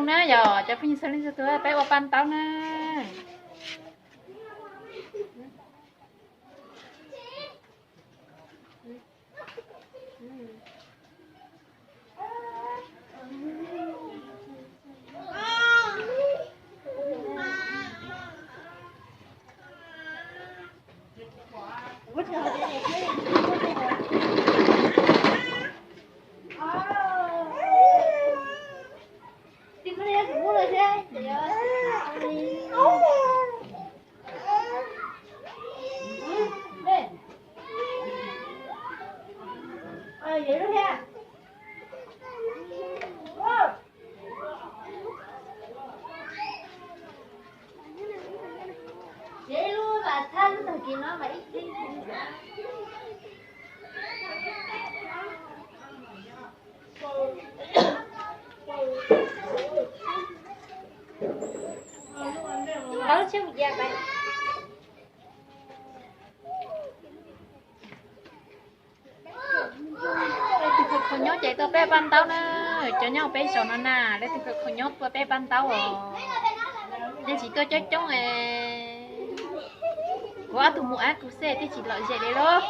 Na yog cov phooj ywg txhua leej txhua tus, peb ua paj ntaub na. Leej twg khaus khaus nyob ces tuaj peb paj ntaub na. Cov nyob peb zos no na, leej twg khaus khaus nyob tuaj peb paj ntaub os. Leej tsis tuaj coob coob es kuv ob tug mus ab kuv xwb twb tsis lom zem li lauj.